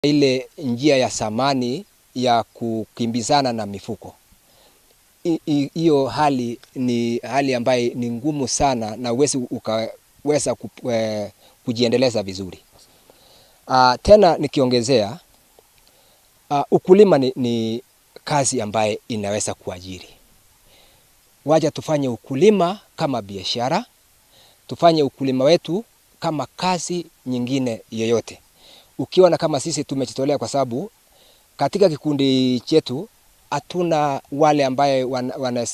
Ile njia ya zamani ya kukimbizana na mifuko, hiyo hali ni hali ambayo ni ngumu sana na huwezi ukaweza kujiendeleza vizuri. Tena nikiongezea, ukulima ni kazi ambaye inaweza kuajiri. Wacha tufanye ukulima kama biashara, tufanye ukulima wetu kama kazi nyingine yoyote. Ukiona kama sisi tumejitolea, kwa sababu katika kikundi chetu hatuna wale ambaye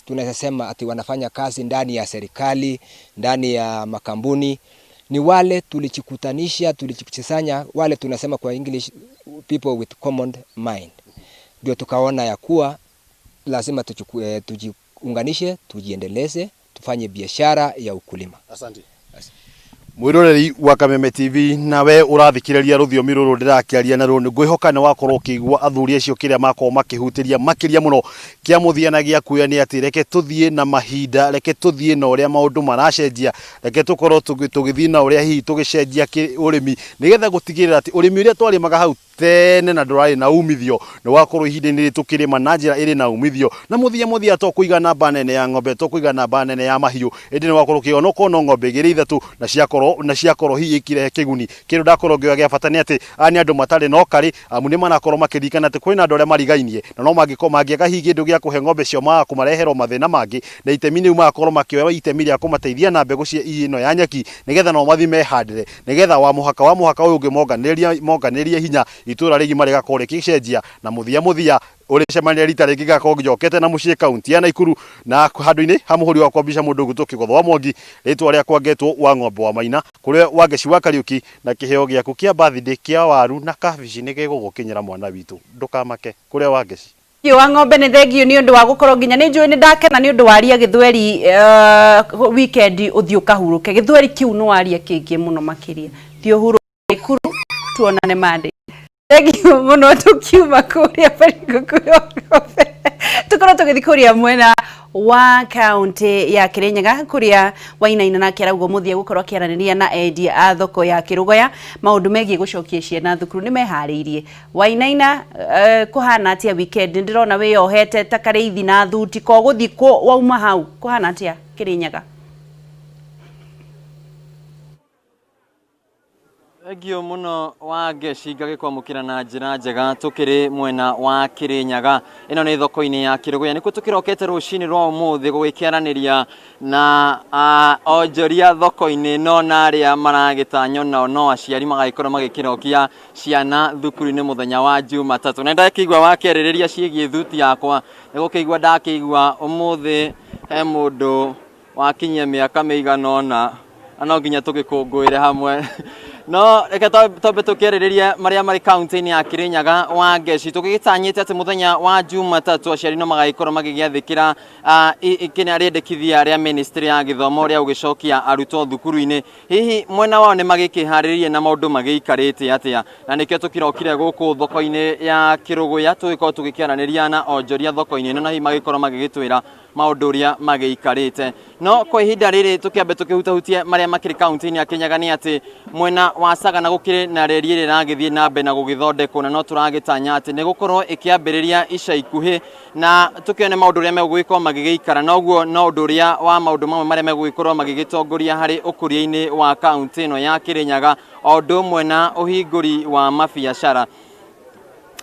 tunaweza sema ati wanafanya kazi ndani ya serikali, ndani ya makampuni. Ni wale tulijikutanisha, tulijikusanya, wale tunasema kwa English people with common mind. Ndio tukaona ya kuwa lazima tujiunganishe, tujiendeleze, tufanye biashara ya ukulima. Asante. Mwiroreri wa Kameme TV, nawe ũrathikĩrĩria rũthiomi rũrũ ndĩrakĩaria naruo, nĩ ngwĩhoka nĩ wakorwo ũkĩigua athuri acio kĩrĩa makorwo makĩhutĩria makĩria mũno. Kĩa mũthia na gĩa kuoya nĩ atĩ reke tũthiĩ na mahinda, reke tũthiĩ na ũrĩa maũndũ maracenjia, reke tũkorwo tũgĩthiĩ na ũrĩa hihi tũgĩcenjia ũrĩmi, nĩgetha gũtigĩrĩra atĩ ũrĩmi ũrĩa twarĩmaga hau tene na ndũrarĩ na umithio nĩ wakorwo ihinda-inĩ rĩrĩ tũkĩrĩma na njĩra ĩrĩ na umithio. Na mũthia mũthia to kũiga namba nene ya ng'ombe, to kũiga namba nene ya mahiũ, ĩndĩ nĩ wakorwo ũkĩona okorwo no ng'ombe igĩrĩ ithatũ na ciakorwo hihi ikirehe kĩguni. Kĩndũ ndakorwo ngĩoya gĩa bata nĩ atĩ aya nĩ andũ matarĩ na ũkarĩ, amu nĩ marakorwo makĩririkana atĩ kwĩna andũ arĩa marigainie na no mangĩkorwo mangĩaga hihi kĩndũ gĩa kũhe ng'ombe ciao maga kũmareherwo mathĩna mangĩ, na itemi rĩu magakorwo makĩoya itemi rĩa kũmateithia na mbegũ cia ĩno ya nyeki, nĩgetha nao mathiĩ mehandĩre, nĩgetha wa mũhaka ũyũ ũngĩ monganĩrĩria monganĩrĩrie hinya, itũra rĩgima rĩgakorwo rĩgĩcenjia. Na mũthia mũthia ũrĩcemania rita rĩngĩ ngakorwo njokete na mũciĩ kaunti ya Naikuru na handũ-inĩ ha mũhũri wakwa mbica mũndũ ũgwĩtwo Kĩgotho wa Mwangi. Rĩtwa rĩakwa ngetwo wa ng'ombe wa Maina, kũrĩa Wangeci wa Kariũki, na kĩheo gĩaku kĩa birthday kĩa waru na kabici nĩ gĩgũgũkinyĩra, mwana witũ, ndũkamake, kũrĩa Wangeci. Wa ng'ombe, nĩ thengio nĩ ũndũ wa gũkorwo nginya nĩ njũĩ nĩ ndakena nĩ ũndũ waria gĩthweri. Weekend ũthiĩ ũkahurũke, gĩthweri kĩu nĩ waria kĩingĩ mũno makĩria. Thiĩ ũhurũke Naikuru, tuonane Monday. Thengio mũno. Tũkiuma kũrĩa Baringo ng'ombe, tũkorwo tũgĩthiĩ kũrĩa mwena wa kaunti ya Kirinyaga, kũrĩa Wainaina nake arauga mũthia gũkorwo akĩaranĩria na endia a thoko ya Kĩrũgoya maũndũ megiĩ gũcokia ciana thukuru. Nĩ meharĩirie. Wainaina, kũhana atĩa weekend? Ndĩrona wĩyohete ta karĩithi na thuti ko gũthiĩ kũ wauma hau. Kũhana atĩa Kirinyaga? Thengio mũno Wangeci, ngagĩkwamũkĩra na njĩra njega. Tũkĩrĩ mwena wa Kĩrĩnyaga, ĩno nĩ thoko-inĩ ya Kĩrũgũya, nĩkuo tũkĩrokete rũcinĩ rwa ũmũthĩ gũgĩkĩaranĩria na onjoria thoko-inĩ ĩno na arĩa maragĩtanywo nao no aciari magagĩkorwo magĩkĩrokia ciana thukuru-inĩ mũthenya wa Jumatatũ. Na ndakĩigua wakĩarĩrĩria ciĩgiĩ thuti yakwa, nĩ gũkĩigua ndakĩigua ũmũthĩ he mũndũ wakinyia mĩaka mĩigana ũna na no nginya tũgĩkũngũĩre hamwe. No reke twambe tũkĩarĩrĩrie marĩa marĩ kaunti-inĩ ya Kirinyaga. Wa Ngeci, tũgĩgĩtanyĩte atĩ mũthenya wa Jumatatũ aciari no magagĩkorwo magĩgĩathĩkĩra kĩrĩa rĩendekithia rĩa ministry ya gĩthomo rĩa gũgĩcokia arutwo thukuru-inĩ. Hihi mwena wao nĩ magĩkĩharĩrĩrie na maũndũ magĩikarĩte atĩa? Na nĩkĩo tũkĩrokire gũkũ thoko-inĩ ya Kĩrũgũya tũgĩkorwo tũgĩkĩaranĩria na onjoria thoko-inĩ ĩno, na hihi magĩkorwo magĩgĩtwĩra maũndũ ũrĩa magĩikarĩte. No kwa ihinda rĩrĩ tũkĩambe tũkĩhutahutie marĩa makĩrĩ kaunti-inĩ ya Kĩrĩnyaga, nĩ atĩ mwena wa Sagana gũkĩrĩ na reri ĩrĩa ĩragĩthiĩ na mbere na gũgĩthondekwo, na no tũragĩtanya atĩ nĩ gũkorwo ĩkĩambĩrĩria ica ikuhĩ, na tũkĩone maũndũ ũrĩa megũgĩkorwo magĩgĩikara. Na ũguo no ũndũ ũrĩa wa maũndũ mamwe marĩa megũgĩkorwo magĩgĩtongoria harĩ ũkũria-inĩ wa kaunti ĩno ya Kĩrĩnyaga, o ũndũ ũmwe na ũhingũri wa mabiacara.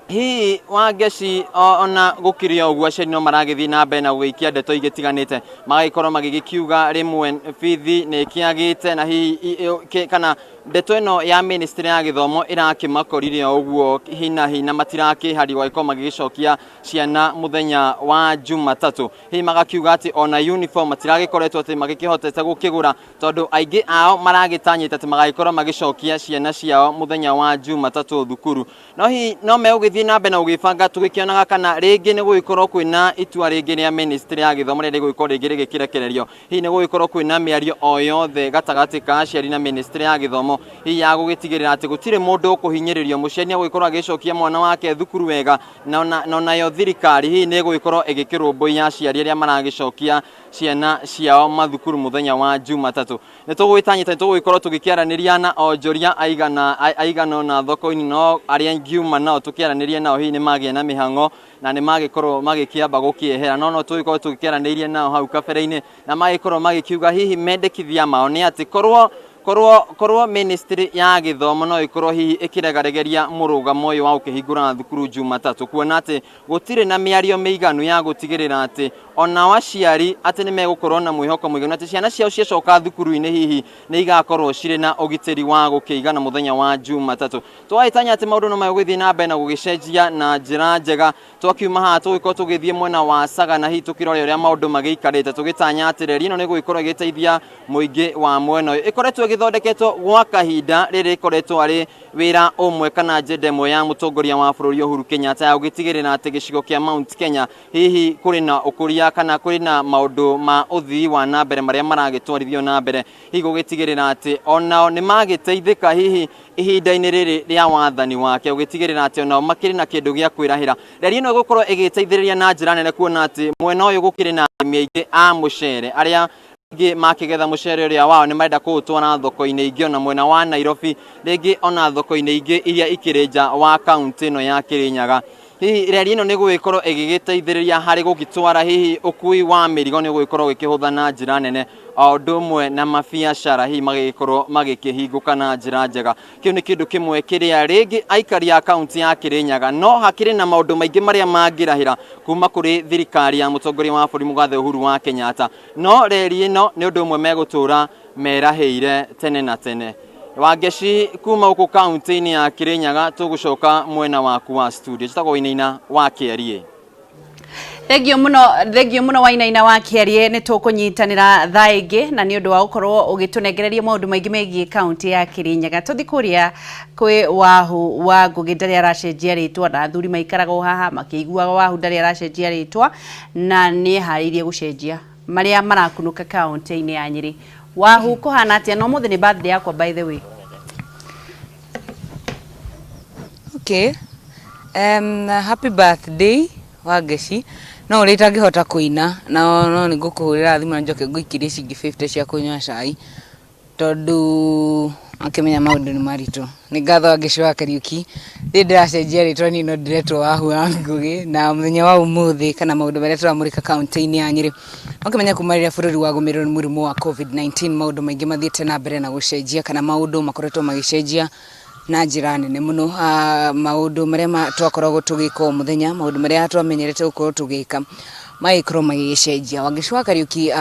Hihi Wangeci, ona gũkĩrĩ o ũguo aciari no maragĩthiĩ na mbere na gũgĩikia ndeto igĩtiganĩte, magagĩkorwo magĩgĩkiuga rĩmwe bithi nĩ ĩkĩagĩte, na hihi kana ndeto ĩno ya ministry ya gĩthomo ĩrakĩmakorire o ũguo hina hi na matirakĩharia gũgĩkorwo magĩgĩcokia ciana mũthenya wa Jumatatũ. Hihi magakiuga atĩ ona uniform matiragĩkoretwo atĩ magĩkĩhotete gũkĩgũra, tondũ aingĩ ao maragĩtanyĩte atĩ magagĩkorwo magĩcokia ciana ciao mũthenya wa Jumatatũ thukuru. No hihi no megũgĩthiĩ na mbere na gũgĩbanga, tũgĩkĩonaga kana rĩngĩ nĩ gũgĩkorwo kwĩna itua rĩngĩ rĩa ministry ya gĩthomo rĩrĩa rĩgũgĩkorwo rĩngĩ rĩgĩkĩrekererio? Hihi nĩ gũgĩkorwo kwĩna mĩario o yothe gatagatĩ ka aciari na ministry ya gĩthomo? gĩthomo hihi ya gũgĩtigĩrĩra atĩ gũtirĩ mũndũ ũkũhinyĩrĩrio, mũciari nĩ egũgĩkorwo agĩcokia mwana wake thukuru wega, na onayo thirikari hihi nĩ ĩgũgĩkorwo ĩgĩkĩrũmbũiya aciari arĩa maragĩcokia ciana ciao mathukuru mũthenya wa Jumatatũ. Nĩ tũgũgĩtanyĩte tũgũgĩkorwo tũgĩkĩaranĩria na onjoria aigana ũna thoko-inĩ, no arĩa ingiuma nao tũkĩaranĩria nao hihi nĩ magĩa na mĩhang'o na nĩ magĩkorwo magĩkĩamba gũkĩehera, no tũgĩkorwo tũgĩkĩaranĩirie nao hau kabere-inĩ na magĩkorwo magĩkiuga hihi mendekithia mao nĩ atĩ korwo ministry ya gĩthomo no ĩkorwo hihi ĩkĩregaregeria mũrũgamo ũyũ wa gũkĩhingũra thukuru Jumatatũ, kuona atĩ gũtirĩ na mĩario mĩiganu ya gũtigĩrĩra atĩ onao aciari atĩ nĩ megũkorwo na mwĩhoko mũiganu atĩ ciana ciao ciacoka thukuru-inĩ hihi nĩ igakorwo cirĩ na ũgitĩri wa gũkĩigana mũthenya wa Jumatatũ. Twagĩtanya atĩ maũndũ no megũgĩthiĩ na mbere na gũgĩcenjia na njĩra njega. Twakiuma haha tũgĩkorwo tũgĩthiĩ mwena wa Sagana hihi tũkĩrore ũrĩa maũndũ magĩikarĩte, tũgĩtanya atĩ reri ĩno nĩ gũgĩkorwo ĩgĩteithia mũingĩ wa mwena ũyũ. Ĩkoretwo ĩgĩthondeketwo gwa kahinda rĩrĩ ĩkoretwo arĩ wĩra ũmwe kana agenda ĩmwe ya mũtongoria wa bũrũri Uhuru Kenyatta ya gũgĩtigĩrĩra atĩ gĩcigo kĩa Mount Kenya hihi kũrĩ na ũkũria kana kũrĩ na maũndũ ma ũthii wa na mbere marĩa maragĩtwarithio na mbere, hihi gũgĩtigĩrĩra atĩ onao nĩ magĩteithĩka hihi ihinda-inĩ rĩrĩ rĩa wathani wake, gũgĩtigĩrĩra atĩ onao makĩrĩ na kĩndũ gĩa kwĩrahĩra. Reri ĩno ĩgũkorwo ĩgĩteithĩrĩria na njĩra nene kuona atĩ mwena ũyũ gũkĩrĩ na arĩmi aingĩ a mũcere arĩa rĩngĩ makĩgetha mũcere ũrĩa wao nĩ marenda kũũtwara thoko-inĩ ingĩ ona mwena wa Nairobi, rĩngĩ ona thoko-inĩ ingĩ iria ikĩrĩ nja wa kaunti ĩno ya Kĩrĩnyaga. Hihi reri ĩno nĩ gũgĩkorwo ĩgĩgĩteithĩrĩria harĩ gũgĩtwara hihi ũkui wa mĩrigo nĩ ũgũgĩkorwo ũgĩkĩhũtha na njĩra nene, o ũndũ ũmwe na mabiacara hihi magĩgĩkorwo magĩkĩhingũka na njĩra njega. Kĩu nĩ kĩndũ kĩmwe kĩrĩa rĩngĩ aikari a kaunti ya Kĩrĩnyaga no hakĩrĩ na maũndũ maingĩ marĩa mangĩrahĩra kuma kũrĩ thirikari ya mũtongoria wa bũrũri mũgathe Uhuru wa Kenyatta, no reri ĩno nĩ ũndũ ũmwe megũtũra merahĩire tene na tene. Wangeci kuma gũkũ kaunti-inĩ ya Kĩrĩnyaga, tũgũcoka mwena waku wa studio. Njĩtagwo Wainaina wa Kĩarie. Thengio muno Wainaina wa Kĩarie, nĩ tũkũnyitanĩra thaa ĩngĩ na nĩ ũndũ wa gũkorwo ũgĩtũnengereria maũndũ maingĩ megiĩ kaunti ya Kĩrĩnyaga. Tũthiĩ kũrĩa kwĩ Wahu wa Ngũgĩ ndarĩ aracenjia rĩtwa, na athuri maikaraga o haha makĩiguaga Wahu ndarĩ aracenjia rĩtwa na nĩ eharĩirie gũcenjia marĩa marakunũka kaunti-inĩ ya Nyĩrĩ. Wahu, kũhana atĩa? Na ũmũthĩ nĩ birthday yakwa, by the way. Okay. Happy birthday, Wangeci. No ũrĩa itangĩhota kũina, no no nĩ ngũkũhũrĩra thimũ na njoke ngũikĩrie ciringi 50 cia kũnyua cai, tondũ akĩmenya maũndũ nĩ maritũ. Nĩ ngatho, Wangeci wa Kariũki. Niĩ ndĩracenjia rĩtwa, niĩ no ndĩretwo Wahu wa Ngũgĩ, na mũthenya wa ũmũthĩ kana maũndũ marĩa tũramũrĩka kaunti-inĩ ya Nyĩrĩ. Ũkĩmenya kuma rĩrĩa bũrũri wagũmĩirwo nĩ mũrimũ wa COVID-19, maũndũ maingĩ mathiĩte na mbere na gũcenjia kana maũndũ makoretwo magĩcenjia na njĩra nene mũno. Maũndũ marĩa twakoragwo tũgĩka o mũthenya, maũndũ marĩa twamenyerete gũkorwo tũgĩka magĩkorwo magĩgĩcenjia. Wangeci wa Kariũki,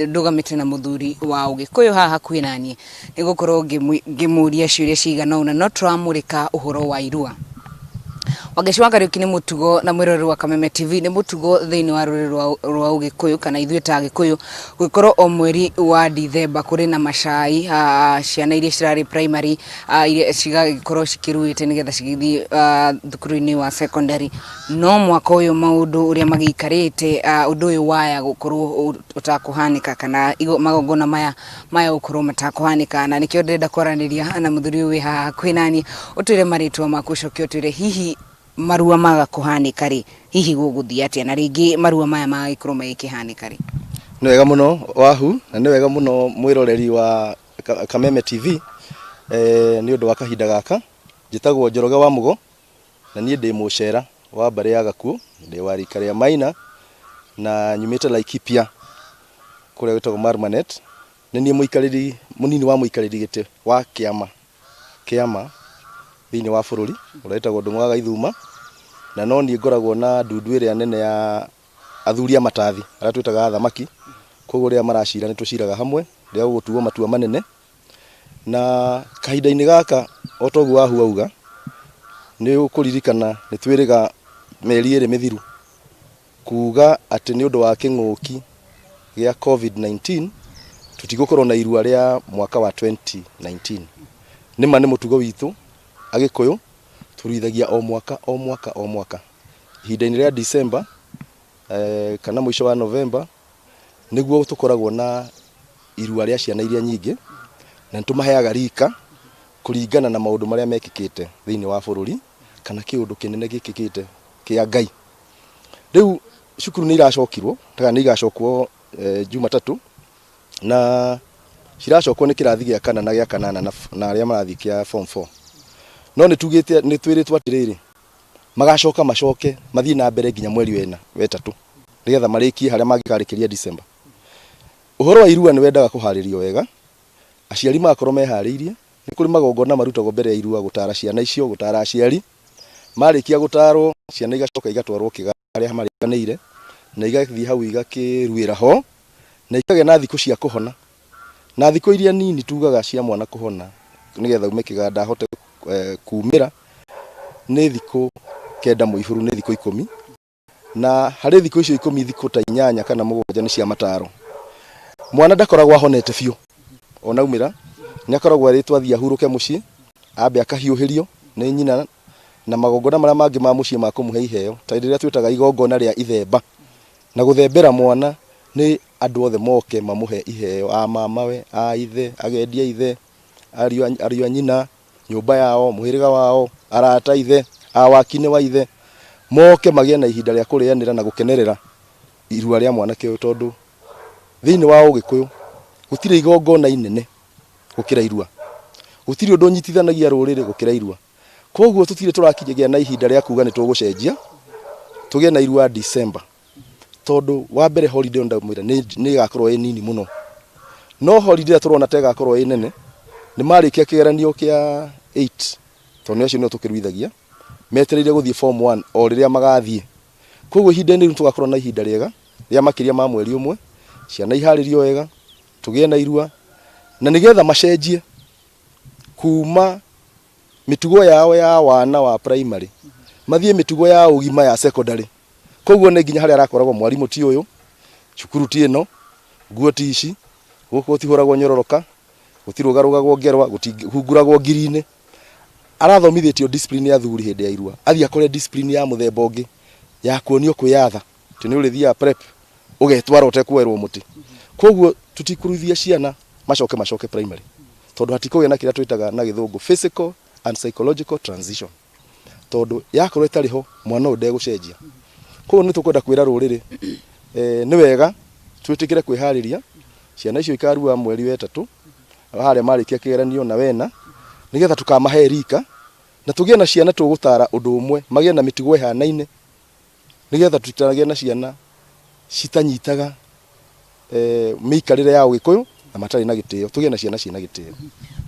ndũgamĩte na mũthuri wa Ũgĩkũyũ haha hakuhĩ naniĩ, nĩ gũkorwo ngĩmũria ciũria cigana ũna, no tũramũrĩka ũhoro wa irua. Wangeci wa Kariũki, nĩ mũtugo, na mwĩroreri wa Kameme TV, nĩ mũtugo thĩinĩ wa rũrĩrĩ rwa Ũgĩkũyũ kana ithuĩ ta Agĩkũyũ gũgĩkorwo o mweri wa Dithemba kũrĩ na macai, ciana iria cirarĩ primary iria cigagĩkorwo cikĩruĩte nĩgetha cigĩthiĩ thukuru-inĩ wa secondary. No mwaka ũyũ maũndũ ũrĩa magĩikarĩte, ũndũ ũyũ waya gũkorwo ũtakũhanĩka kana magongona maya gũkorwo matakũhanĩka, na nĩkĩo ndĩrenda kwaranĩria na mũthuri ũyũ wĩ haha hakuhĩ naniĩ. Ũtwĩre marĩtwa maku, ũcoke ũtwĩre hihi marua maga kũhanĩka rĩ, hihi gũgũthiĩ atĩa, na rĩngĩ marua maya magagĩkorwo magĩkĩhanĩka rĩ? Nĩ wega mũno, Wahu, na nĩ wega mũno mwĩroreri wa Kameme TV, nĩ ũndũ wa kahinda gaka. Njĩtagwo Njoroge wa Mũgo na niĩ ndĩ mũcera wa mbarĩ ya Gakuũ, ndĩ wa rika rĩa Maina na nyumĩte Laikipia kũrĩa gwĩtagwo Marmanet. Nĩ niĩ mũikarĩri mũnini wa mũikarĩri gĩtĩ wa kĩama thĩinĩ wa bũrũri ũrĩa wĩtagwo Ndũng'ũ wa Gaithuma, na no niĩ ngoragwo na ndundu ĩrĩa nene ya athuri a matathi arĩa twĩtaga athamaki. Koguo rĩrĩa maracira nĩ tũciraga hamwe rĩrĩa gũgũtuo matua manene, na kahinda-inĩ gaka o toguo Wahu auga, nĩ ũkũririkana nĩ twĩrĩga mĩeri 2 mĩthiru kuga atĩ nĩ ũndũ wa kĩng'ũki gĩa COVID-19 tũtigũkorwo na irua rĩa mwaka wa 2019. Nĩma nĩ mũtugo witũ Agĩkũyũ, tũruithagia o mwaka o mwaka o mwaka ihinda-inĩ rĩa December kana mũico wa November, nĩguo tũkoragwo na irua rĩa ciana iria nyingĩ. Na nĩ tũmaheaga rika kũringana na maũndũ marĩa mekĩkĩte thĩinĩ wa bũrũri kana kĩũndũ kĩnene gĩkĩkĩte kĩa Ngai. Rĩu cukuru nĩ iracokirwo kana nĩ igacokwo Jumatatũ na ciracokwo nĩ kĩrathi gĩa kana na gĩa kanana na arĩa marathiĩ kĩa form 4. No nĩ tugĩte nĩ twĩrĩtwo atĩrĩrĩ magacoka macoke mathiĩ na mbere nginya mweri wena wetatũ nĩgetha marĩkie harĩa mangĩkarĩkĩria December. Ũhoro wa irua nĩ wendaga kũharĩrio wega, aciari magakorwo meharĩirie, nĩ kũrĩ magongona marutagwo mbere ya irua gũtara ciana icio, gũtara aciari, marĩkia gũtarwo ciana igacoka igatwarwo kĩganda harĩa marĩkanĩire na igathiĩ hau igakĩruĩra ho na ikagĩa na thikũ cia kũhona. Na thikũ iria nini tugaga cia mwana kũhona nĩgetha aume kĩganda ahote kumĩra nĩ thikũ kenda mũihũru nĩ thikũ 10 na harĩ thikũ icio 10 thikũ ta 8 kana 7 nĩ cia mataro. Mwana ndakoragwo ahonete biũ ona aumĩra nĩ akoragwo erĩtwo athiĩ ahurũke mũciĩ ambe akahiũhĩrio nĩ nyina na magongona marĩa mangĩ ma mũciĩ ma kũmũhe iheo ta rĩrĩa twĩtaga igongona rĩa ithemba na gũthembera mwana nĩ andũ othe moke mamũhe iheo a mamawe a ithe agendia ithe ariũ a nyina nyũmba yao mũhĩrĩga wao arata ithe a wakinĩ wa ithe moke magĩe na ihinda rĩa kũrĩanĩra na gũkenerera irua rĩa mwanake ũyũ tondũ thĩinĩ wa ũgĩkũyũ gũtirĩ igongona inene gũkĩra irua, gũtirĩ ũndũ ũnyitithanagia rũrĩrĩ gũkĩra irua. Koguo tũtirĩ tũrakĩgĩa na ihinda rĩa kuga nĩ tũgũcenjia tũgĩe na irua December tondũ wa mbere holiday ndamwĩra nĩ ĩgakorwo ĩ nini mũno, no holiday ĩrĩa tũrona ta ĩgakorwo ĩ nene nĩ marĩkia kĩgeranio kĩa 8 tondũ nĩ acio nĩo tũkĩruithagia metereire gũthiĩ form 1 o rĩrĩa magathiĩ. Koguo ihinda-inĩ rĩu tũgakorwo na ihinda rĩega rĩa makĩria ma mweri ũmwe, ciana iharĩrio wega, tũgĩe na irua na nĩgetha macenjie kuma mĩtugo yao ya wana wa primary mathiĩ mĩtugo ya ũgima ya secondary. Koguo nĩ nginya harĩa arakoragwo mwarimũ ti ũyũ, cukuru ti ĩno, nguo ti ici, gũkũ gũtihũragwo nyororoka, gũtirũgarũgagwo ngerwa, gũtihunguragwo ngiri-inĩ. Arathomithĩtio discipline ya athuri hĩndĩ ya irua, athiĩ akore discipline ya mũthemba ũngĩ ya kuonio kwĩyatha atĩ nĩ ũrĩthiaga prep ũgetwara ũtekuoerwo mũtĩ. Koguo tũtikũruithia ciana macoke macoke primary tondũ hatikũgĩa na kĩrĩa twĩtaga na gĩthũngũ physical and psychological transition tondũ yakorwo ĩtarĩ ho mwana ũyũ ndegũcenjia. Koguo nĩ tũkwenda kwĩra rũrĩrĩ nĩ wega twĩtĩkĩre kwĩharĩria ciana icio ikarua mweri wetatũ harĩa marĩkia kĩgeranio na wena nĩgetha tũkamahe rika na tũgĩe na ciana tũgũtara ũndũ ũmwe magĩe na mĩtugo ĩhanaine nĩgetha tũtikanagĩe na ciana citanyitaga mĩikarĩre ya ũgĩkũyũ na matarĩ na gĩtĩo, tũgĩe na ciana ciĩna gĩtĩo.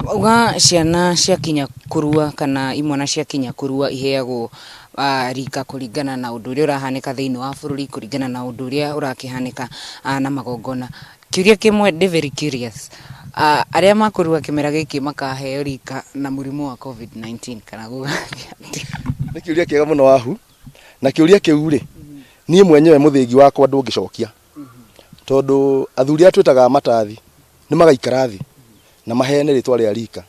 Wauga ciana ciakinya kũrua kana imwana ciakinya kũrua iheagwo rika kũringana na ũndũ ũrĩa ũrahanĩka thĩinĩ wa bũrũri, kũringana na ũndũ ũrĩa ũrakĩhanĩka na magongona. Kĩũria kĩmwe ndĩ very curious, arĩa makũrua kĩmera gĩkĩ makaheo rika na mũrimũ wa Covid-19 kana gũgathiĩ atĩa? Nĩ kĩũria kĩega mũno Wahu, na kĩũria kĩu rĩ, niĩ mwenyewe mũthĩgi wakwa ndũngĩcokia tondũ athuri arĩa twĩtaga matathi nĩ magaikara thĩ na maheane rĩtwa rĩa rika,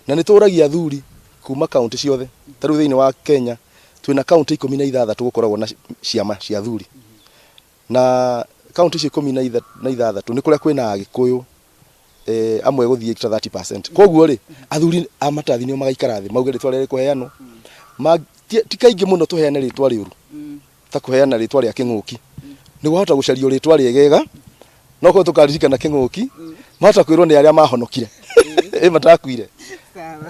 na nĩ tũragia athuri kuma kaũntĩ ciothe, ta rĩu thĩinĩ wa Kenya twĩna kaũntĩ 16 gũkoragwo na ciama cia athuri, na kaũntĩ icio 16 nĩ kũrĩa kwĩna Agĩkũyũ amwe gũthiĩ ta 30%. Koguo rĩ, athuri a matathi nĩo magaikara thĩ mauge rĩtwa rĩrĩa rĩkũheanwo. Ti kaingĩ mũno tũheane rĩtwa rĩũru ta kũheana rĩtwa rĩa kĩng'ũki, nĩ wahota gũcario rĩtwa rĩegega no korwo tũkaririkana kĩng'ũki mahota kwĩrwo nĩ arĩa mahonokire ĩ matakuire.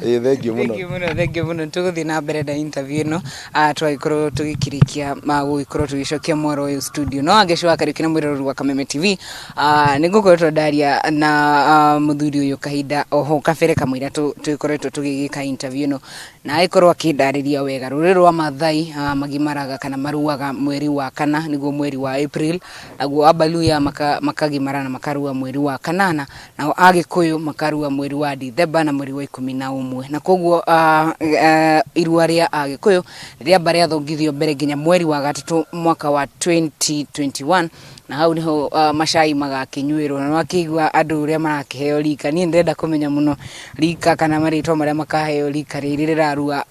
Ĩ thengiũ mũno. Thengiũ mũno, thengiũ mũno. Tũgũthiĩ na mbere na interview ĩno twagĩkorwo tũgĩkĩrĩkia gũgĩkorwo tũgĩcokia mwaro ũyũ studio. No Wangeci wa Kariũki na mwĩroreri wa Kameme TV nĩ ngũkoretwo ndaria na mũthuri ũyũ kahinda oho kabere kamũira tũgĩkoretwo tũgĩgĩka interview ĩno na agĩkorwo akĩndarĩria wega rũrĩrĩ rwa Mathai magimaraga kana maruaga mweri wa kana nĩguo mweri wa April, naguo Abaluya makagimara na makarua mweri wa kanana, nao Agĩkũyũ makarua mweri wa Dithemba na mweri wa 11. Na koguo irua rĩa Agĩkũyũ rĩamba rĩathongithio mbere nginya mweri wa gatatũ mwaka wa 2021, na hau niho macai magakĩnyuĩrwo. Na nĩwakĩigua andũ ũrĩa marakĩheo rika. Niĩ ndĩrenda kũmenya mũno rika kana marĩtwa marĩa makaheo rika rĩrĩ rĩrarua. narua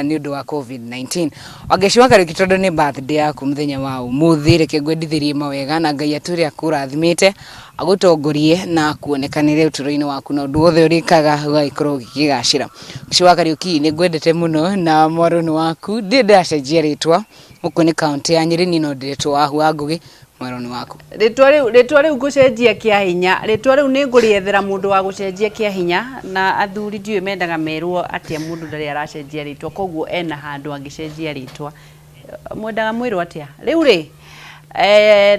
nĩ ũndũ wa COVID-19. Wangeci wa Kariũki, tondũ nĩ birthday yaku mũthenya wa ũmũthĩ, reke ngwendithĩrie mawega na Ngai atũre akũrathimĩte, agũtongorie na kuonekanĩre ũtũũro-inĩ waku na ũndũ wothe ũrĩkaga ũgagĩkorwo ũgĩkĩgacĩra. Wangeci wa Kariũki, nĩ ngwendete mũno na mwarũ nĩ waku, ndirĩ ndĩracenjia rĩtwa, gũkũ nĩ kaũntĩ ya Nyĩrĩ, niĩ no ndĩretwo Wahu wa Ngũgĩ, mwarũ nĩ waku. Rĩtwa rĩu, rĩtwa rĩu ngũcenjia kĩa hinya, rĩtwa rĩu nĩ ngũrĩethera mũndũ wa gũcenjia kĩa hinya, na athuri ndiũĩ mendaga merwo atĩa mũndũ ndarĩ aracenjia rĩtwa, koguo ena handũ angĩcenjia rĩtwa. Mwendaga mwĩrwo atĩa? Rĩu rĩ,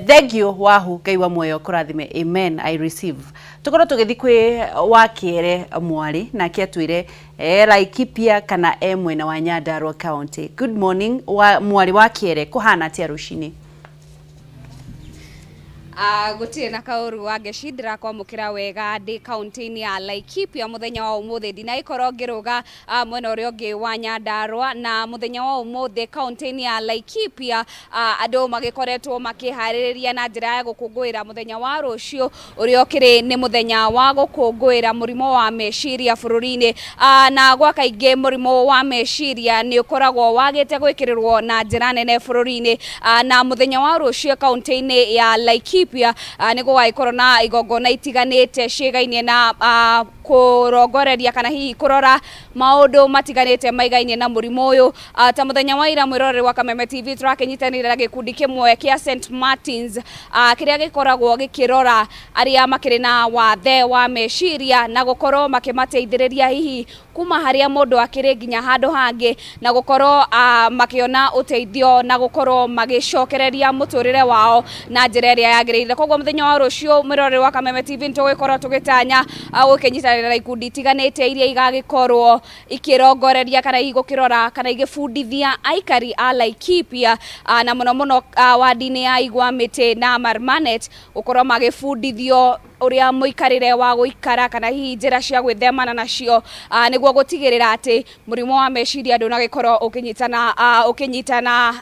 thank you Wahu, Ngai wa muoyo kũrathime, amen, I receive. Tũkorwo tũgĩthiĩ kwĩ Wakĩere mwarĩ, nake atwĩre e Laikipia kana e mwena wa Nyandarua County. Good morning wa, mwarĩ wa Kĩere, kũhana atĩa rũcinĩ? Gũtirĩ na kaũru wa ngeci, ndĩrakwamũkĩra wega ndĩ kaunti-inĩ ya Laikipia mũthenya wa ũmũthĩ. Ndinagĩkorwo ngĩrũga mwena ũrĩa ũngĩ wa Nyandarua, na mũthenya wa ũmũthĩ kaunti-inĩ ya Laikipia andũ magĩkoretwo makĩharĩrĩria na njĩra ya gũkũngũĩra mũthenya wa rũciũ ũrĩa ũkĩrĩ nĩ mũthenya wa gũkũngũĩra mũrimũ wa meciria bũrũri-inĩ. Na gwa kaingĩ mũrimũ wa meciria nĩ ũkoragwo wagĩte gwĩkĩrĩrwo na njĩra nene bũrũri-inĩ. Na mũthenya wa rũciũ kaunti-inĩ ya Laikipia nĩ gũgagĩkorwo na igongona itiganĩte ciĩgainie na kũrongoreria kana hihi kũrora maũndũ matiganĩte maigainie na mũrimũ ũyũ. Ta mũthenya wa ira, mwĩroreri wa Kameme TV, tũrakĩnyitanĩra na gĩkundi kĩmwe kĩa St Martins kĩrĩa gĩkoragwo gĩkĩrora arĩa makĩrĩ na wathe wa meciria na gũkorwo makĩmateithĩrĩria hihi kuma harĩa mũndũ akĩrĩ nginya handũ hangĩ, na gũkorwo makĩona ũteithio na gũkorwo magĩcokereria mũtũrĩre wao na njĩra ĩrĩa yagĩrĩire. Koguo mũthenya wa rũciũ, mwĩroreri wa Kameme TV, nĩtũgũgĩkorwo tũgĩtanya gũkĩnyitanĩra na ikundi itiganĩte iria igagĩkorwo ikĩrongoreria kana igũkĩrora kana igĩbundithia aikari a Laikipia na mũno mũno wadi-inĩ ya Igwa Mĩtĩ na Marmanet gũkorwo magĩbundithio ũrĩa mũikarĩre wa gũikara kana hihi njĩra cia gwĩthemana nacio nĩguo gũtigĩrĩra atĩ mũrimũ wa meciria ndũnagĩkorwo ũkĩnyitana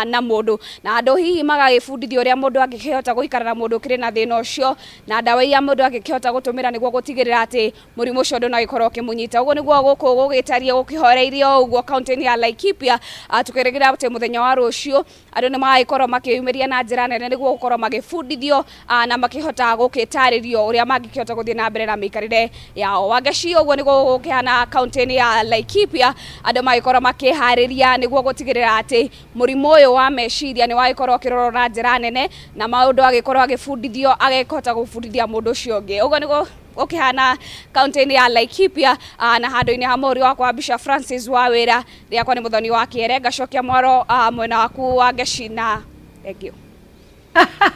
na mũndũ, na andũ hihi magagĩbundithio ũrĩa mũndũ angĩkĩhota gũikara na mũndũ ũkĩrĩ na thĩna ũcio na ndawa iria mũndũ angĩkĩhota gũtũmĩra nĩguo gũtigĩrĩra atĩ mũrimũ ũcio ndũnagĩkorwo ũkĩmũnyita. Ũguo nĩguo gũkũ gũgĩtariĩ gũkĩhoreirio ũguo kaunti-inĩ ya Laikipia, tũkĩrĩgĩrĩra atĩ mũthenya wa rũciũ andũ nĩ magagĩkorwo makĩyumĩria na njĩra nene nĩguo gũkorwo magĩbundithio na makĩhota gũgĩtarĩrio ũrĩa mangĩkĩhota gũthiĩ na mbere na mĩikarĩre yao. Wangeci, ũguo nĩguo gũkĩhana kaunti-inĩ ya Laikipia, andũ magĩkorwo makĩharĩria nĩguo gũtigĩrĩra atĩ mũrimũ ũyũ wa meciria nĩ wagĩkorwo ũkĩrorwo na njĩra nene na maũndũ agĩkorwo agĩbundithio agĩkĩhota gũbundithia mũndũ ũcio ũngĩ. Ũguo nĩguo gũkĩhana kaunti-inĩ ya Laikipia na handũ-inĩ ha mũhũri wakwa wa mbica Francis Wawĩra, rĩakwa nĩ Mũthoni wa Kĩere, ngacokia mwaro mwena waku wa Ngeci, na thank you.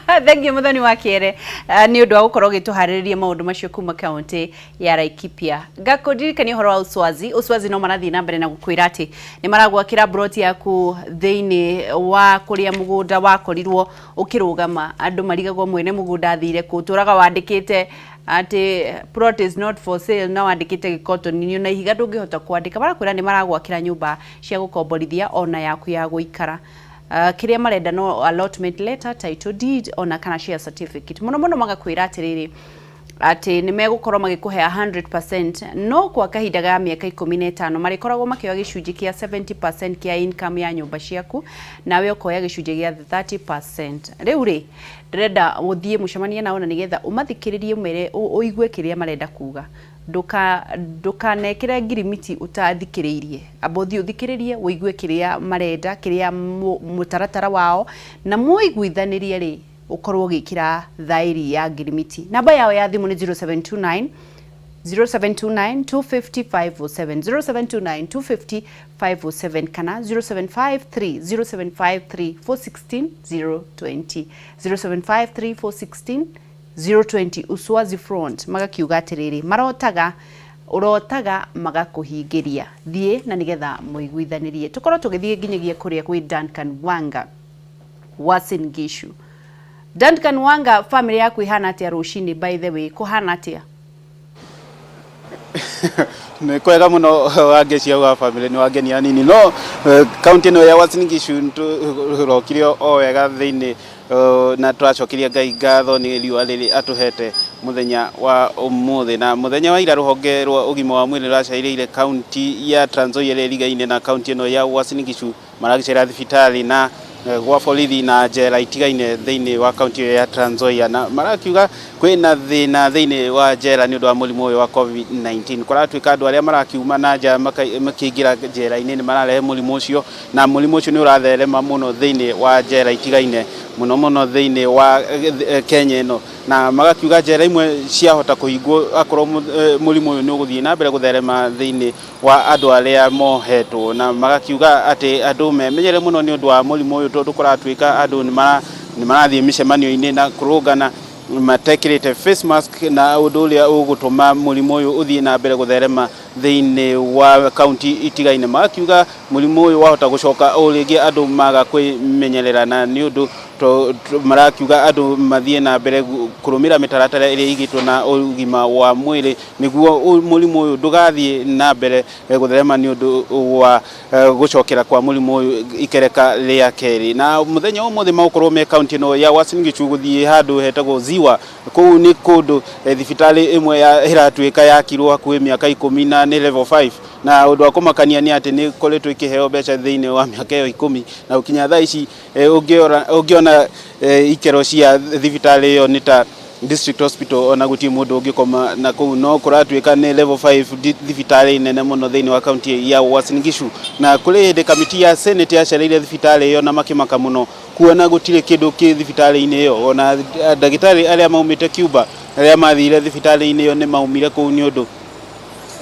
Thank you Mũthoni wa Kĩere nĩ ũndũ wa gũkorwo ũgĩtũharĩrĩria maũndũ macio kuma kaunti ya Laikipia. Ngakũririkania ũhoro wa Uswazi. Uswazi no marathiĩ na mbere na gũkwĩra atĩ nĩ maragwakĩra broti yaku thĩinĩ wa kũrĩa mũgũnda wakorirwo ũkĩrũgama. Andũ marigagwo mwene mũgũnda athire kũ, ũtũraga wandĩkĩte atĩ plot is not for sale na wandĩkĩte gĩkotoni na ihiga ndũngĩhota kwandĩka. Marakwĩra nĩ maragwakĩra nyũmba cia gũkomborithia ona yaku ya gũikara. Kĩrĩa marenda no allotment letter, title deed ona kana share certificate. Mũno mũno magakwĩra atĩrĩrĩ atĩ nĩ megũkorwo magĩkũhe 100% no kwa kahinda ga mĩaka 15 marĩkoragwo makĩoya gĩcunjĩ kĩa 70% kĩa income ya nyũmba ciaku, nawe ũkoya gĩcunjĩ gĩa 30%. Rĩu rĩ, ndĩrenda ũthiĩ mũcemanie nao na nĩgetha ũmathikĩrĩrie, ũmere ũigue kĩrĩa marenda kuga. Ndũkanekĩre ngirimiti ũtathikĩrĩirie, amba ũthiĩ ũthikĩrĩrie ũigue kĩrĩa marenda, kĩrĩa mũtaratara wao, na mwaiguithanĩrie rĩ, ũkorwo ũgĩkĩra thaĩri ya ngirimiti. Namba yao ya thimũ nĩ 0729 0729 250 507, 0729 250 507 kana 0753 0753 416 020, 0753 416 020. Uswazi Front magakiuga atĩrĩrĩ, marotaga ũrotaga magakũhingĩria. Thiĩ na nĩgetha mũiguithanĩrie. Tũkorwo tũgĩthiĩ nginyagia kũrĩa kwĩ Duncan Wanga Uasin Gishu. Duncan Wanga, family yaku ihana atĩa rũcinĩ? By the way, kũhana atĩa? Nĩ kwega mũno Wangeci au wa bamĩrĩ nĩ wangenia nini no kaunti ĩno ya Uasin Gishu tũrokire o wega thĩinĩ na tũracokeria Ngai ngatho nĩ riũa rĩrĩ atũhete mũthenya wa ũmũthĩ. Na mũthenya wa ira rũhonge rwa ũgima wa mwĩrĩ rũracairĩire kaunti ya Trans Nzoia ĩrĩa ĩrigaine na kaunti ĩno ya Uasin Gishu, maragĩcera thibitarĩ na gwa borithi na njera itigaine thĩinĩ wa kaunti ĩyo ya Trans Nzoia, na marakiuga kwĩna thĩna thĩinĩ wa njera nĩ ũndũ wa mũrimũ ũyũ wa COVID-19. Kũratuĩka andũ arĩa marakiuma na nja makĩingĩra njera-inĩ nĩ mararehe mũrimũ ũcio, na mũrimũ ũcio nĩ ũratherema mũno thĩinĩ wa njera itigaine mũno mũno thĩinĩ wa Kenya ĩno, na magakiuga njera imwe ciahota kũhingwo akorwo mũrimũ ũyũ nĩ ũgũthiĩ na mbere gũtherema thĩinĩ wa andũ arĩa mohetwo, na magakiuga atĩ andũ memenyere mũno nĩ ũndũ wa mũrimũ ũyũ tondũ kũratuĩka andũ nĩ marathiĩ mĩcemanio-inĩ na kũrũngana matekĩrĩte face mask, na ũndũ ũrĩa ũgũtũma mũrimũ ũyũ ũthiĩ na mbere gũtherema thĩinĩ wa kaunti itigaine. Magakiuga mũrimũ ũyũ wahota gũcoka o rĩngĩ andũ maga kwĩmenyerera, na nĩ ũndũ marakiuga andũ mathiĩ na mbere kũrũmĩrĩra mĩtaratara ĩrĩa ĩigĩtwo na ũgima wa mwĩrĩ nĩguo mũrimũ ũyũ ndũgathiĩ na mbere gũtherema nĩ ũndũ wa gũcokera kwa mũrimũ ũyũ ikereka rĩa kerĩ. Na mũthenya wa ũmũthĩ magũkorwo me kaunti ĩno ya Uasin Gishu gũthiĩ handũ hetagwo Ziwa. Kũu nĩ kũndũ thibitarĩ ĩmwe ya ĩratuĩka yakirwo hakuhĩ mĩaka 10 na nĩ level 5, na ũndũ wa kũmakania nĩ atĩ nĩ ĩkoretwo ĩkĩheo mbeca thĩinĩ wa mĩaka ĩyo 10, na gũkinya thaa ici ũngĩona ikero cia thibitarĩ ĩyo nĩ ta district hospital, ona gũtirĩ mũndũ ũngĩkoma na kũu, no kũratuĩka nĩ level 5 thibitarĩ nene mũno thĩinĩ wa kaunti ya Uasin Gishu. Na kũrĩ hĩndĩ kamiti ya senate yacereire thibitarĩ ĩyo na makĩmaka mũno kuona gũtirĩ kĩndũ kĩ thibitarĩ-inĩ ĩyo, ona ndagĩtarĩ arĩa maumĩte Cuba arĩa mathire thibitarĩ-inĩ ĩyo nĩ maumire kũu nĩ ũndũ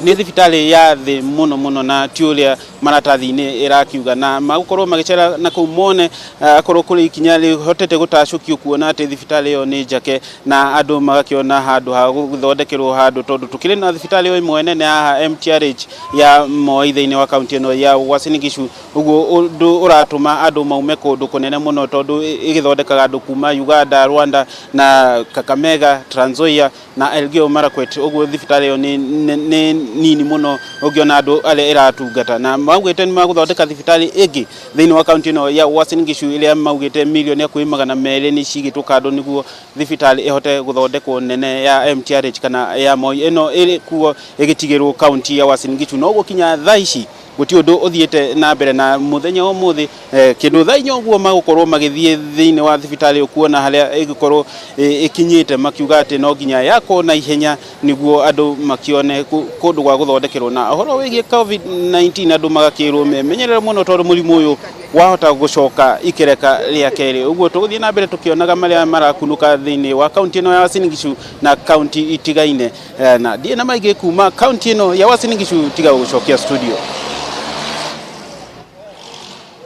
nĩ thibitarĩ ya thĩ mũno mũno na ti ũrĩa maratathi-inĩ ĩrakiuga. Na magũkorwo magĩcera na kũu mone akorwo kũrĩ ikinya rĩhotete gũtacũkio kuona atĩ thibitarĩ ĩyo nĩ njake na andũ magakĩona handũ ha gũthondekerwo handũ, tondũ tũkĩrĩ na thibitarĩ ĩyo ĩmwe nene haha MTRH ya Moi thĩinĩ wa kaunti ĩno ya Uasin Gishu. Ũguo ũndũ ũratũma andũ maume kũndũ kũnene mũno tondũ ĩgĩthondekaga andũ kuma Uganda, Rwanda na Kakamega, Trans Nzoia na Elgeyo Marakwet. Ũguo thibitarĩ ĩyo nĩ nini mũno ũngĩona andũ arĩa ĩratungata, na maugĩte nĩ magũthondeka thibitarĩ ĩngĩ thĩinĩ wa kaunti ĩno ya Uasin Gishu ĩrĩa maugĩte mirioni hakuhĩ 200 nĩ cigĩtwo kando nĩguo thibitarĩ ĩhote gũthondekwo nene ya MTRH kana ya Moi ĩno ĩrĩ kuo ĩgĩtigĩrwo kaunti ya Uasin Gishu. No gũkinya thaa ici gũtirĩ ũndũ ũthiĩte na mbere, na mũthenya wa ũmũthĩ kĩndũ thaa 4 ũguo magũkorwo magĩthiĩ thĩinĩ wa thibitarĩ kuona harĩa ĩgũkorwo ĩkinyĩte, makiuga atĩ no nginya yakwo na ihenya nĩguo andũ makĩone kũndũ gwa gũthondekerwo. Na ũhoro wĩgiĩ COVID-19 andũ magakĩrwo memenyerere mũno tondũ mũrimũ ũyũ wahota gũcoka ikereka rĩa kerĩ. Ũguo tũgũthiĩ na mbere tũkĩonaga marĩa marakunũka thĩinĩ wa kaunti ĩno ya Uasin Gishu na kaunti itigaine, na ndirĩ na maingĩ kuma kaunti ĩno ya Uasin Gishu tiga gũgũcokia studio.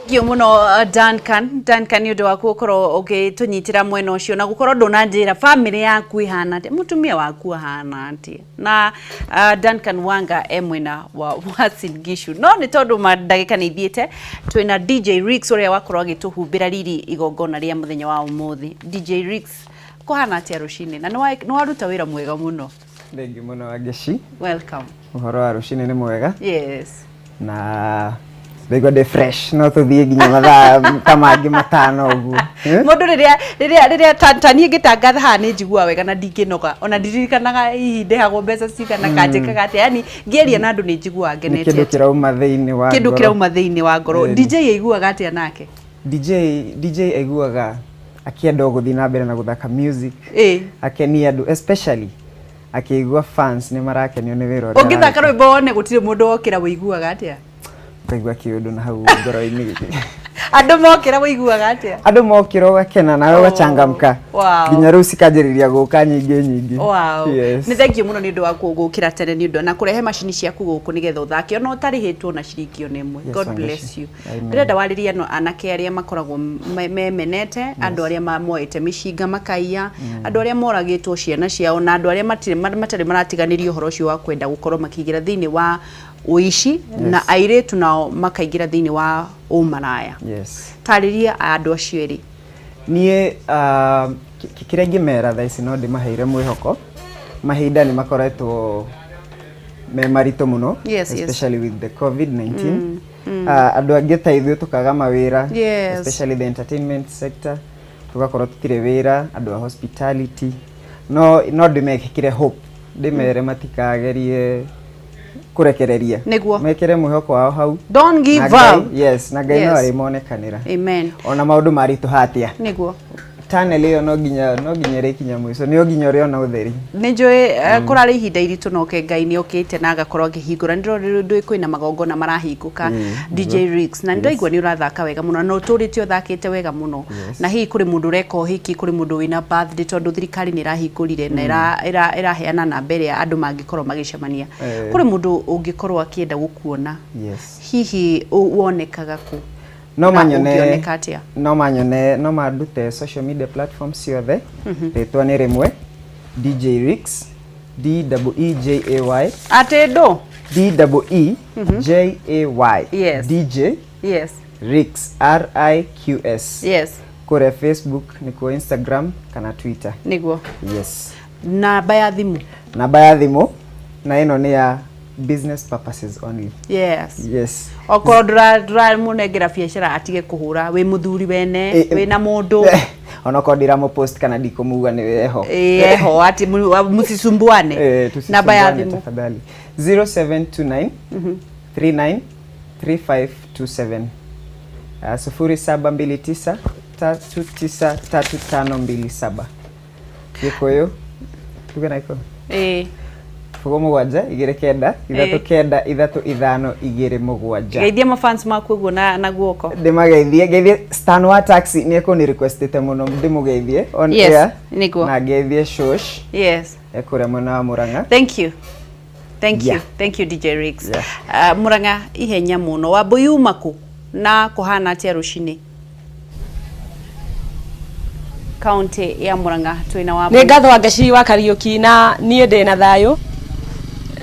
Thank you mũno Duncan. Duncan, nĩ ũndũ waku gũkorwo ũgĩtũnyitĩra mwena ũcio na gũkorwo ndũnanjĩra family yaku ĩhana atĩa, mũtumia waku ahana atĩa. Na Duncan Wanga e mwena wa Uasin Gishu, no nĩ tondũ ndagĩka nĩ ithiĩte, twĩna DJ Rix ũrĩa wakorwo agĩtũhumbĩra riri igongona rĩa mũthenya wa ũmũthĩ. DJ Rix, kũhana atĩa rũcinĩ? Na nĩ waruta wĩra mwega mũno. Thengiũ mũno Wangeci. Welcome. Ũhoro wa rũcinĩ nĩ mwega. Yes. Na ndaigua ndĩ fresh, no tũthiĩ nginya mathaa ta mangĩ 5 ũguo. Mũndũ rĩrĩa ta niĩ ngĩtangatha haha nĩ njiguaga wega na ndingĩnoga, ona ndiririkanaga hihi ndĩhagwo mbeca cigana kana njĩkaga atĩa, yani ngĩaria na andũ nĩ njiguaga ngenete. Nĩ kĩndũ kĩrauma thĩinĩ wa ngoro. Kĩndũ kĩrauma thĩinĩ wa ngoro. DJ aiguaga atĩa nake? DJ aiguaga akĩenda gũthiĩ na mbere na gũthaka music. Akenie andũ, especially akĩigua fans nĩ marakenio nĩ wĩra ũrĩa. Ũngĩthaka rwĩmbo wone gũtirĩ mũndũ wokĩra, wĩiguaga atĩa? Ũkaigua kĩũndũ na hau ngoro-inĩ. Andũ mokĩra wĩiguaga atĩa? Andũ mokĩra ũgakena nawe ũgachangamka. Nginya rĩu cikanjĩrĩria gũka nyingĩ nyingĩ. Yes. Nĩ thengiũ mũno nĩ ũndũ wa gũkĩra tene nĩ ũndũ na kũrehe macini ciaku gũkũ nĩgetha ũthake ona ũtarĩhĩtwo na ciringi ona ĩmwe. God bless you. Ndĩrenda warĩrie no anake arĩa makoragwo memenete, andũ arĩa moete mĩcinga makaiya, andũ arĩa moragĩtwo ciana ciao, na andũ arĩa matarĩ maratiganĩria ũhoro ũcio wa kwenda gũkorwo makĩingĩra thĩinĩ wa ũici, na airĩtu nao makaingĩra thĩinĩ wa ũmaraya. Tarĩria andũ acio erĩ. Niĩ kĩrĩa ingĩmera thaa ici no ndĩmaheire mwĩhoko. Mahinda nĩ makoretwo me maritũ mũno, especially with the COVID-19. Andũ angĩ ta ithuĩ tũkaga mawĩra, especially the entertainment sector, tũgakorwo tũtirĩ wĩra, andũ a hospitality. No ndĩmekĩre hope, ndĩmere matikagerie kũrekereria. Mekĩre mwĩhoko wao hau. Don't give Na Ngai- up. Yes, na Ngai no arĩmonekanĩra. Amen. Ona maũndũ maritũha atĩa, tunnel ĩyo no nginya ĩrĩkinya mũico, nĩ nginya ũrĩona ũtheri. Nĩ njũĩ kũrarĩ ihinda iritũ, no ke Ngai nĩ okĩte na agakorwo akĩhingũra. Nĩ ndĩrona ndũĩ kwĩna magongona marahingũka, DJ Rix, na nĩ ndaigua nĩ ũrathaka wega mũno na ũtũrĩte ũthakĩte wega mũno. Na hihi kũrĩ mũndũ ũreka ũhiki, kũrĩ mũndũ wĩna birthday, tondũ thirikari nĩ ĩrahingũrire na ĩraheana namba ĩrĩa andũ mangĩkorwo magĩcemania. Kũrĩ mũndũ ũngĩkorwo akĩenda gũkuona, hihi wonekaga kũ? No Na manyone. Ũngĩoneka atĩa? No manyone, no mandute social media platforms ciothe. Rĩtwa nĩ rĩmwe, DJ Rix, D E E J A Y. Atĩ ndũ? D E E J A Y. DJ Rix, R I Q S. Kũrĩa Facebook nĩkuo, Instagram kana Twitter. Yes. Namba ya thimũ? Namba ya thimũ, na ĩno nĩ ya business purposes only. Yes. Okorwo ndũramũnengera biacara, atige kũhũra. Wĩ mũthuri wene, wĩna mũndũ. Onokorwo ndiramũpost kana ndikũmuga, nĩ eho. Eho, ati msisumbuane. Namba ya Tusisumbuane thimũ? tafadhali. 0729 39 3527. 0729 393527. Gĩkũyũ, tuge na Gĩkũyũ. Ĩĩ. 0 7 2 9 3 9 3 5 2 7. Geithia mafans maku ũguo na guoko. Ndĩmageithie, ngeithie Stan wa taxi, nĩ ekũni requestĩte mũno ndĩmũgeithie on air. Na ngeithie Shosh ekũrĩa mwena wa Murang'a. Thank you, thank you. Thank you, DJ Rix. Murang'a ihenya mũno. Wambui, uma kũ na kũhana atĩa rũcinĩ kaunti ya Murang'a? Twĩna Wambui. Nĩ ngatho, Wangeci wa Kariũki, na niĩ ndĩ na thayũ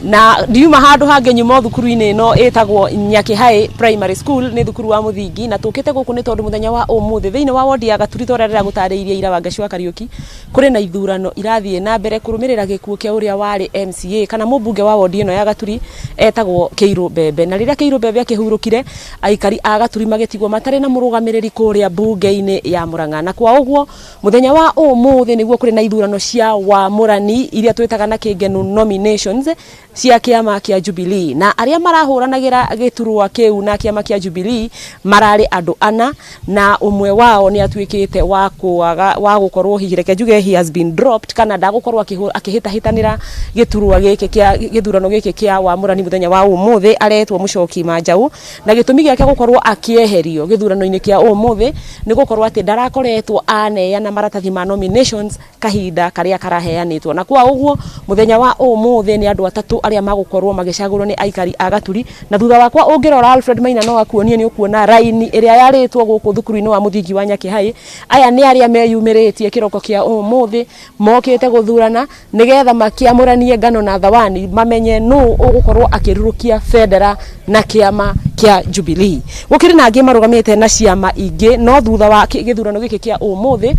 na ndiuma handũ hangĩ, nyuma o thukuru-inĩ ĩno ĩtagwo Nyakĩhaĩ Primary School, nĩ thukuru wa mũthingi, na tũkĩte gũkũ nĩ tondũ mũthenya wa ũmũthĩ thĩinĩ wa wodi ya Gaturi, ta ũrĩa ndĩragũtarĩirie ira, Wangeci wa Kariũki, kũrĩ na ithurano irathiĩ na mbere kũrũmĩrĩra gĩkuũ kĩa ũrĩa warĩ MCA kana mũmbunge wa wodi ĩno ya Gaturi etagwo Kĩirũ Mbembe. Na rĩrĩa Kĩirũ Mbembe akĩhurũkire, aikari a Gaturi magĩtigwo matarĩ na mũrũgamĩrĩri kũrĩa mbunge-inĩ ya Murang'a, na kwa ũguo mũthenya wa ũmũthĩ nĩguo kũrĩ na ithurano cia wamũrani iria twĩtaga na kĩngenu nominations cia kĩama kĩa Jubilee, na arĩa marahũranagĩra gĩturwa kĩu na kĩama kĩa Jubilee mararĩ andũ ana, na ũmwe wao nĩ atuĩkĩte wa kwaga wa gũkorwo, hihi reke njuge he has been dropped, kana ndagũkorwo akĩhĩtahĩtanĩra gĩturwa gĩkĩ kĩa gĩthurano gĩkĩ kĩa wamũrani mũthenya wa ũmũthĩ. Aretwo Mũcoki Manjau, na gĩtũmi gĩake gũkorwo akĩeherio gĩthurano-inĩ kĩa ũmũthĩ nĩ gũkorwo atĩ ndarakoretwo aneana maratathi ma nominations kahinda karĩa karaheanĩtwo. Na kwa ũguo mũthenya wa ũmũthĩ nĩ andũ atatũ arĩa magũkorwo magĩcagũrwo nĩ aikari a Gaturi. Na thutha wakwa ũngĩrora, Alfred Maina no akuonie, nĩ ũkuona raini ĩrĩa yarĩtwo gũkũ thukuru-inĩ wa mũthingi wa Nyakĩhaĩ. Aya nĩ arĩa meyumĩrĩtie kĩroko kĩa ũmũthĩ, mokĩte gũthurana nĩgetha makĩamũranie ngano na thawani, mamenye nũ ũgũkorwo akĩrurũkia bendera na kĩama kĩa Jubilee. Gũkĩrĩ na angĩ marũgamĩte na ciama ingĩ, no thutha wa gĩthurano gĩkĩ kĩa ũmũthĩ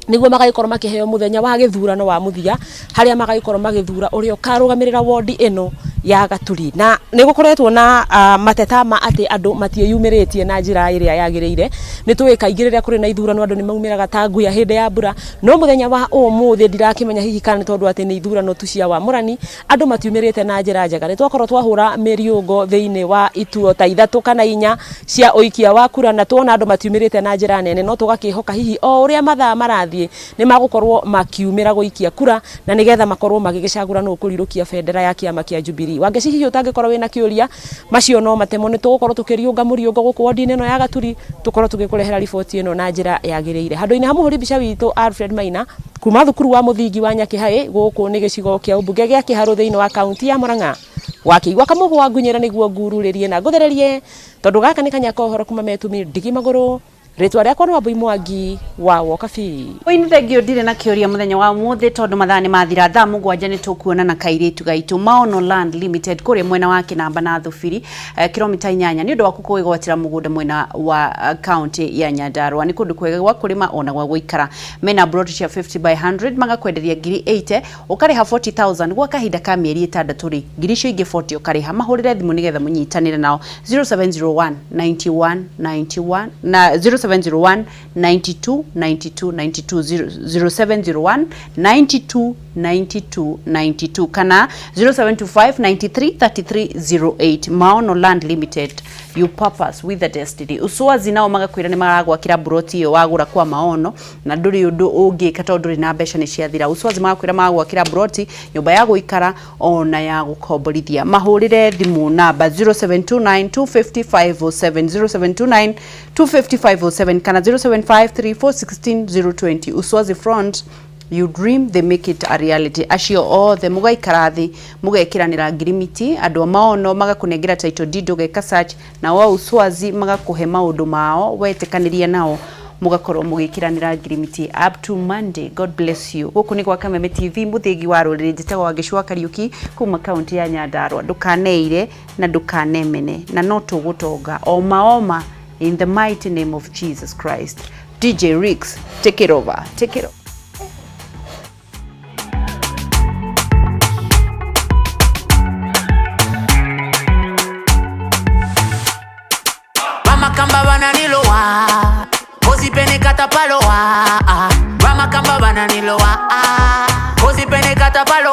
nĩguo magagĩkorwo makĩheo mũthenya wa gĩthurano wa mũthia, harĩa magagĩkorwo magĩthura ũrĩa ũkarũgamĩrĩra wondi ĩno ya Gaturi. Na nĩ gũkoretwo na mateta ma atĩ andũ matiĩyumĩrĩtie na njĩra ĩrĩa yagĩrĩire. Nĩ tũĩ kaingĩ rĩrĩa kũrĩ na ithurano andũ nĩ maumĩraga ta nguya hĩndĩ ya mbura, no mũthenya wa ũmũthĩ ndirakĩmenya hihi kana nĩ tondũ atĩ nĩ ithurano tu cia wamũrani, andũ matiumĩrĩte na njĩra njega. Nĩ twakorwo twahũra mĩriũngo thĩinĩ wa ituo ta ithatũ kana inya cia ũikia wa kura, na tuona andũ matiumĩrĩte na njĩra nene, no tũgakĩhoka hihi o ũrĩa mathaa marathiĩ nĩ magũkorwo makiumĩra gũikia kura, na nĩgetha makorwo magĩgĩcagũra nũ ũkũrirũkia bendera ya kĩama kĩa Jubilee. Wangeci, hihi ũtangĩkorwo wĩna kĩũria, macio no matemo. Nĩ tũgũkorwo tũkĩriũnga mũriũngo gũkũ wodi-inĩ ĩno ya Gaturi, tũkorwo tũgĩkũrehera riboti ĩno na njĩra yagĩrĩire. Handũ-inĩ ha mũhũri mbica witũ Alfred Maina, kuma thukuru wa mũthingi wa Nyakĩhaĩ, gũkũ nĩ gĩcigo kĩa ũmbunge gĩa Kĩharũ thĩinĩ wa kaunti ya Murang'a. Wakĩigua kamũhwa ngunyĩra nĩguo ngururĩrie na ngũthererie, tondũ gaka nĩ kanya ka ũhoro kuma metumi ndigi magũrũ. Rĩtwa rĩakwa nĩ Wambui Mwangi wa Wokabi. Oi nĩ thengio ndirĩ na kĩũria mũthenya wa ũmũthĩ tondũ mathaa nĩ mathira thaa 7 nĩ tũkuonana kairĩtu gaitũ Maono Land Limited kũrĩa mwena wa Kĩnamba na Thubiri kilomita 8 nĩ ũndũ waku kwĩgwatĩra mũgũnda mwena wa kaunti ya Nyandarua. Nĩ kũndũ kwega gwa kũrĩma ona gwa gũikara. Mena broti cia 50 by 100 magakwenderia ngiri 80 ũkarĩha 40,000 gwa kahinda ka mĩeri 6 rĩ, ngiri icio ingĩ 40 ũkarĩha. Mahũrĩre thimũ nĩgetha mũnyitanĩre nao 0701 91 91 na 0701 92 92 92 0701 92 92 92 kana 0725 93 33 08. Maono Land Limited, you purpose with the destiny. Uswazi nao magakwira nĩ maragwakĩra broti ĩyo wagũra kwa Maono na ndũrĩ ũndũ ũngĩka tondũ ndũrĩ na mbeca nĩ ciathira. Uswazi magakwĩra magwakĩra broti, nyũmba ya gũikara ona ya gũkomborithia. Mahũrĩre thimũ namba 0729 250 507 0729 250 507 kana 0753 416 020. Uswazi front, you dream, they make it a reality. Acio othe mugaikara thi mugekiranira ngirimiti, andu a Maono magakunengera title deed ugeka search, na wa Uswazi magakuhe maundu mao wetikaniria nao mugakorwo mugikiranira ngirimiti. Up to Monday, God bless you. Guku ni gwa Kameme TV, muthigi wa ruriri, njitagwo Wangeci wa Kariuki kuma kaunti ya Nyandarua. Ndukaneire na ndukanemene na no tugutonga oma oma in the mighty name of Jesus Christ. DJ Riggs, take it over, take it over. Vamakamba vananilowa kozipene katapalowa. Vamakamba vananilowa kozipene katapalowa.